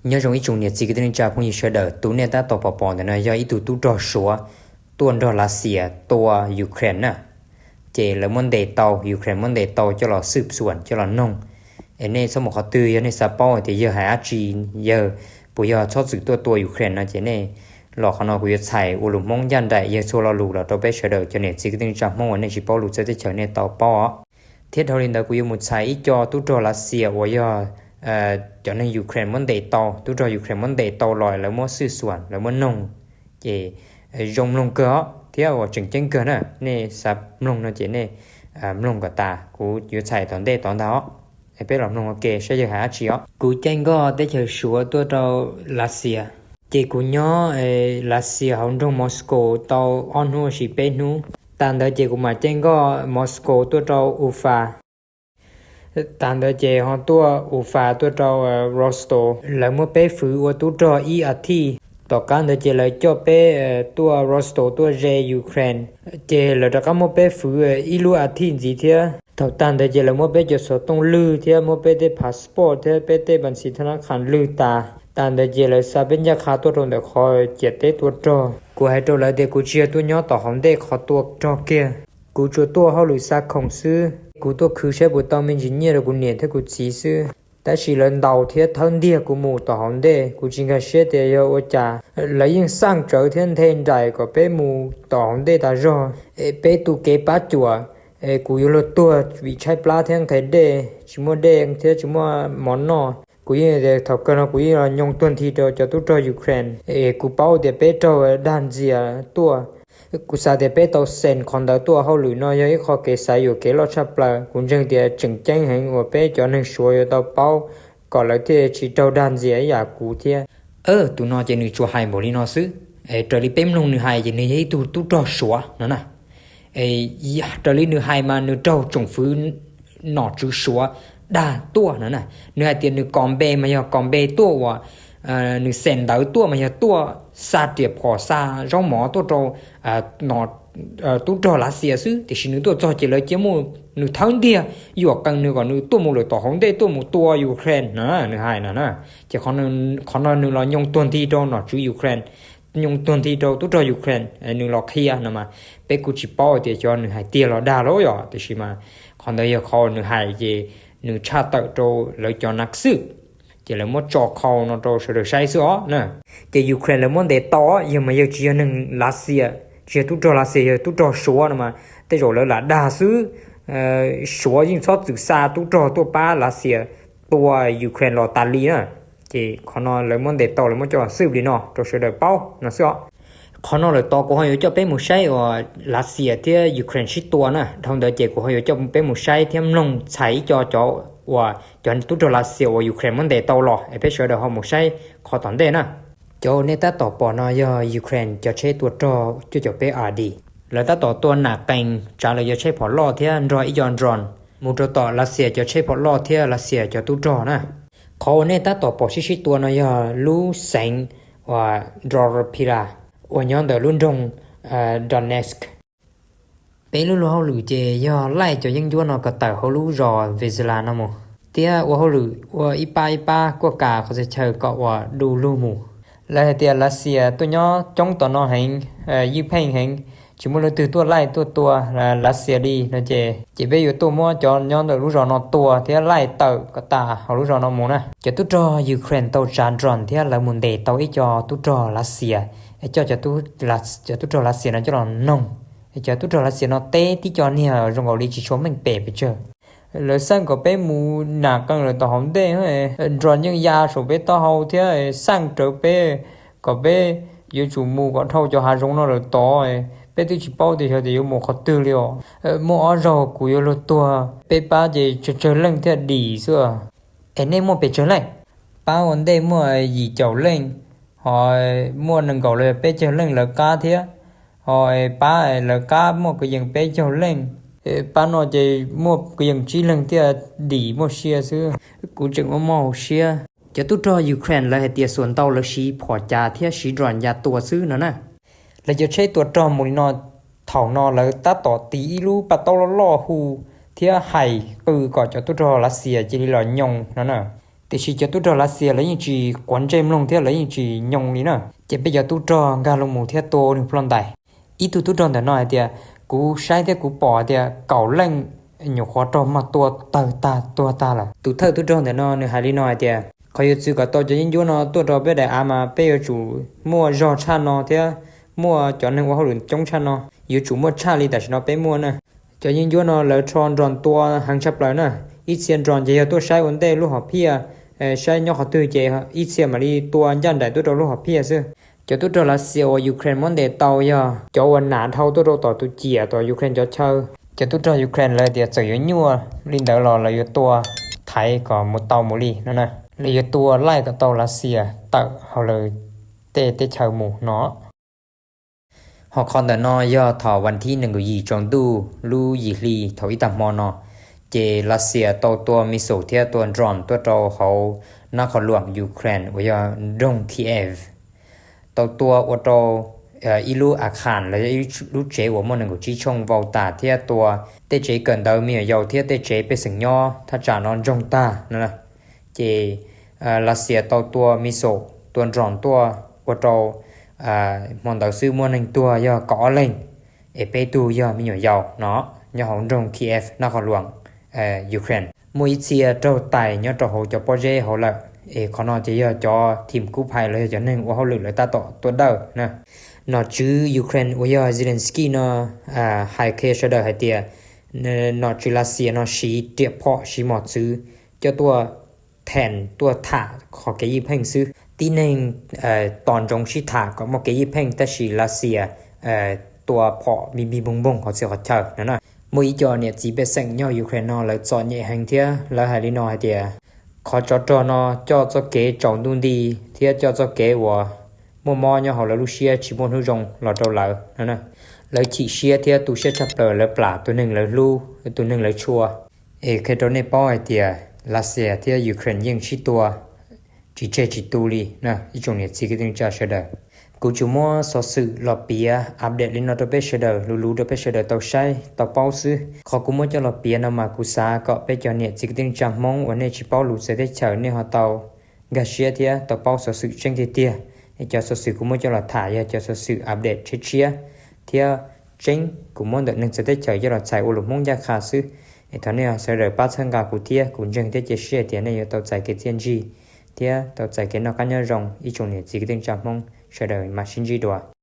Nyob zoo ib tsoom niam txiv kwv tij neej tsa phooj ywg sawv daws, tus nej tab tom pom pom ntawm no yog ib tug tub rog Suav tuaj nrog Lav Xias tua Ukraine na. Ces lawv muab ntes tau, Ukraine muab ntes tau coj los xwb xuam coj los noog. Es nej txhob mus qhov twg, yog nej xav paub tias yawg hais dab tsi, yawg puas yog txhob txwm tuaj tua Ukraine no ces nej los qhov no kuv yuav txhais ua lus Hmoob ncaj nraim yawg txhua lo lus los rau peb sawv daws cov niam txiv kwv tij neej tsa Hmoob uas nej tsis paub lus txawv teb chaws nej tau paub os. Thiab dhau li ntawd kuv yuav mus txhais ib co tub rog Lav Xias uas yog cov neeg Ukraine muab ntes tau, tub rog Ukraine muab ntes tau los lawv muab xwb xuam lawv muab noog. Ces zoo mloog kawg os thiab uas tseem ceeb kawg na, nej xav mloog no ces nej mloog kom tas, kuv yuav txhais tom ntej tod ntag os. Peb los mloog ua ke saib yawg hais dab tsi os. Kuv caij nkoj teb chaws Suav tuaj rau Lav Xias, ces kuv nyob Lav Xias hauv nroog Moscow tau ob hnub sis peb hnub. Tas ntawd ces kuv mam caij nkoj Moscow tuaj rau Ufa. Tas ntawd ces ho tuaj Ufa tuaj rau Rostov. Lawv muab peb fwv ua tub rog ib as thiv. Tom qab ntawd ces lawv coj peb tuaj Rostov tuaj ze Ukraine. Ces lawv rov qab muab peb fwv ib lub as thiv ntxiv thiab. Thaum tag ntawd ces lawv muab peb cov xov tooj lwg thiab muab peb tej passport thiab peb tej npas ntxis thab nab qhas lwg tas. Tas ntawd ces lawv xa peb ncaj qha tuaj rau ntawm qhov ciam teb tua rog. Kuv hais rau lawv tias kuv tsis yog tuaj nyob tom hauv ntej qhov tua rog kiag, kuv tsuas tuaj hauj lwm xa khoom xwb. Kuv tuaj khwv saib puas tau me ntsis nyiaj rau kuv niam thiab kuv txiv xwb. Tab sis lawv ntaus thiab thawb ntiag kuv mus tom hauv ntej, kuv tsis nkag siab tias yog ua cas. Lawv yeej xaj tsawv thiab nthe nraim kom peb mus tom hauv ntej tas zog, es peb tu kev pab cuam, es kuv yuav luag tuag vim tshaib plab thiab nqhis dej, tsis muaj dej thiab tsis muaj mov noj. Kuv yeej tias thaum kawg no kuv yeej los nyoo tuag nthi rau cov tub rog Ukraine, es kuv paub tias peb raug dag ntxias tuaj. Kuv xav tias peb tau xees qhov ntawd tuaj hauj lwm no yog ib qho kev xav yuam kev loj tshaj plaws. Kuv ntseeg tias tseem ceeb heev uas peb cov neeg Suav yuav tau paub kom lawv thiaj tsis raug dag ntxias ib yam kuv thiab. Tus no ces nws tsuas hais npaum li no xwb. Raws li peb mloog nws hais ces nws yog ib tug tub rog Suav no na. Raws li nws hais mas nws raug tsoom fwv nom tswv Suav dag tuaj no na. Nws hais tias nws kos npe mas yog kos npe tuaj uas nws xees ntawv tuaj mas yog tuaj xa riam phom xa zaub mov tuaj rau tub rog Lav Xias xwb, tiam sis nws tuaj txog ces lawv cia muaj nws thawb ntiag yuam qees nws kom nws tuaj mus lawm tom hauv ntej tuaj mus tua Ukraine no, nws hais no na. Ces qhov no nws los nyoo tuag nthi rau nom tswv Ukraine, nyoo tuag nthi rau tub rog Ukraine, nws los qhia no mas peb kuj tsis paub tias xyov nws hais tiag los dag lawm yom, tiam sis mas qhov ntawd yog qhov nws hais ces nws tshaj tawm rau lawv cov nav xwb. Ces lawv muab tso qhau no rau sawv daws saib xwb os na. Ces Ukraine lawv muab ntes tau, yog mas yog tsis yog neeg Lav Xias, tsis yog tub rog Lav Xias, yog tub rog Suav no mas tej zaum lawv lam dag xwb. Suav yeej txhob txwm xa tub rog tuaj pab Lav Xias tua Ukraine los tas li na. Ces qhov no lawv muab ntes tau lawv muab coj los xwb li no rau sawv daws paub no xwb os. Qhov no lawm tod kuv ho yuav coj peb mus saib uas Lav Xias thiab Ukraine sib tua na. Dhau ntawd ces kuv ho yuav coj peb mus saib thiab mloog txhais ib co cov uas cov tub rog Lav Xias uas Ukraine muab ntes tau los es peb sawv daws ho mus saib qhov tom ntej na. Cov uas nej tab tom pom no yog Ukraine cov tsheb tua rog cuaj caum peb R D. Lawv tab tom tua nam qees tsav lawv cov tsheb phom loj thiab nrog ib co drone mus rau tom Lav Xias cov tsheb phom loj thiab Lav Xias cov tub rog na. Qhov uas nej tab tom pom sib sib tua no yog lub xeev uas Dnipropetrovsk uas nyob ntawm lub nroog Donetsk. Peb lub luag hauj lwm ces yog laij cov yeeb ncuab no kom tawm hauv lub zos Vyazovye no mus, thiab ua hauj lwm ua ib pab ib pab kuaj kas qhov txhia chaw kom uas du lug mus. Lawv hais tias Lav Xias tuaj nyob coob tom no heev, ywj pheej heev, tsis muaj leej twg tuaj laij tuaj tua Lav Xias li no ces, ces peb yuav tuaj muab cov nyob ntawm lub zos no tua thiab laij tawm kom tas hauv lub zos no mus na. Cov tub rog Ukraine tau tsav drone thiab lawv mus ntes tau ib co tub rog Lav Xias, coj cov tub rog Lav Xias no coj los noog. Cov tub rog Lav Xias no teb tib co niag zoo nkaus li tsis tshua meej pem pes tsawg. Lawv xaj kom peb mus nam qees lawm tom hauv ntej, drone yeej ya saum peb taub hau thiab xaj rawv peb kom peb yuav tsum mus kom dhau cov hav zoov no lawm tod. Peb twb tsis paub tias xyov tias yuav mus qhov twg li os. Muaj ob zaug kuv yuav luag tuag, peb pab ces tsawg tsawg leej thiaj dim xwb. Es nej muaj pes tsawg leej? Pab ua ntej muaj yim caum leej, ho muaj nees nkaum los yog peb caug leej lawv qab thiab, ho pab lawv qab muaj kwv yees peb caug leej, pab no ces muaj kwv yees tsib leeg thiaj dim muaj sia xwb. Kuv tseem muaj mob hauv siab. Cov tub rog Ukraine lawv hais tias xuas ntau lawv siv phom cas thiab siv drone ya tua xwb no na. Lawv cov tsheb tua rog mus li no, thaum no lawv tab tom tiv ib lub paj taub loj loj hu thiab hais qw kom cov tub rog Lav Xias cia li los nyoo no na. Tiam sis cov tub rog Lav Xias lawv yeej tsis quav ntsej mloog thiab lawv yeej tsis nyoo li na. Ces peb cov tub rog nkag los mus thiab tua ua nws ploj ntais. Ib tug tub rog ntawm no hais tias, kuv saib thiab kuv pom hais tias kaum leej nyuam qhuav raug mag tua tawg tag tuag tag lawm. Tus thawj tub rog ntawm no nws hais li no hais tias, qhov yuav txwv kom tau cov yeeb ncuab no tuaj rau peb daim av mas peb yuav tsum muaj zog tshaj no thiab muaj cov neeg ua hauj lwm coob tshaj no, yuav tsum muaj tshaj li tam sim no peb muaj na. Cov yeeb ncuab no lawv rho drone tua heev tshaj plaws na. Ib txhia drone ces yog tuaj saib ua ntej lub hom phiaj, saib nyob qhov twg ces ib txhia mam li tua ncaj nraim tuaj rau lub hom phiaj xwb. Cov tub rog Lav Xias uas Ukraine muab ntes tau yog cov uas nam dhau tuaj rau tom tus ciam tom Ukraine cov chaw. Cov tub rog Ukraine lawv tias txawm yuav nyuaj li ntawd los lawv yuav tua thaiv kom mus tau mus li no na. Lawv yuav tua laij kom tau Lav Xias tawm hauv lawv tej teb chaws mus no. Ho qhov ntawm no yog thaum vas thib nees nkaum yim tsaus ntuj lub yim hli thaum ib tag hmo no, ces Lav Xias tau tua missile thiab tua drone tuaj rau hauv nab qhov luam Ukraine uas yog nroog Kiev. Tau tua ua rau ib lub a kham los yog ib lub tsev uas muaj nees nkaum tsib tshooj vau tas thiab tua tej tsev kawm ntawv me nyuam yaus thiab tej tsev pej xeem nyob thaj tsam no ntsoog tag no. Ces Lav Xias tau tua missile, tua drone tuaj ua rau hmo ntawd xwb muaj neeg tuag yog kaum ob leeg, es peb tug yog me nyuam yaus no, nyob hauv nroog Kiev nab qhov luam Ukraine. Muaj ib txhia raug tais nyob rau hauv cov pob zeb hauv lawm, es qhov no ces yog cov thim kub phais los yog cov neeg ua hauj lwm lawv tab tom tuaj dawj na. Nom tswv Ukraine uas yog Zelensky no hais qhia sawv daws hais tias, nom tswv Lav Xias no siv riam phom siv mos txwv coj tuaj them tuaj tham qhov kev ywj pheej xwb. Tib neeg tos ntsoov sib tham kom muaj kev ywj pheej, tab sis Lav Xias tua phom npig npig npoog npoog qhov txhia qhov chaw no na. Muaj ib co niam txiv pej xeem nyob Ukraine no lawv txom nyem heev thiab lawv hais li no hais tias, qhov tsov rog no coj txoj kev tsaus ntuj nti thiab coj txoj kev uas muaj mob nyob hauv lawv lub siab tsis muaj hnub zoo los rau lawv no. Lawv chim siab thiab tu siab tshaj plaws, lawv plam tus neeg lawv hlub, tus neeg lawv tshua. Es qhia rau nej paub hais tias Lav Xias thiab Ukraine yeej sib tua tsis tseg tsis tu li na ib tsoom niam txiv kwv tij neej tsa sawv daws. Kuv tsuas muab xov xwm los piav update li no rau peb sawv daws, luv luv rau peb sawv daws tau saib tau paub xwb. Qhov kuv muab coj los piav no mas kuv xav kom peb cov niam txiv kwv tij neej tsa Hmoob uas nej tsis paub lus txawv teb chaws nej ho tau nkag siab thiab tau paub xov xwm tseeb tiag tiag. Es cov xov xwm kuv muab coj los tham yog cov xov xwm update tshiab tshiab thiab tseeb, kuv muab ntawm neeg txawv teb chaws coj los txhais ua lus Hmoob ncaj qha xwb. Es thov nej sawv daws pab txhawb nqa kuv thiab, kuv ntseeg thiab cia siab tias nej yuav tau txais kev txiaj ntsig thiab tau txais kev noj qab nyob zoo ib tsoom niam txiv kwv tij neej tsa Hmoob sawv daws mam sib ntsib dua.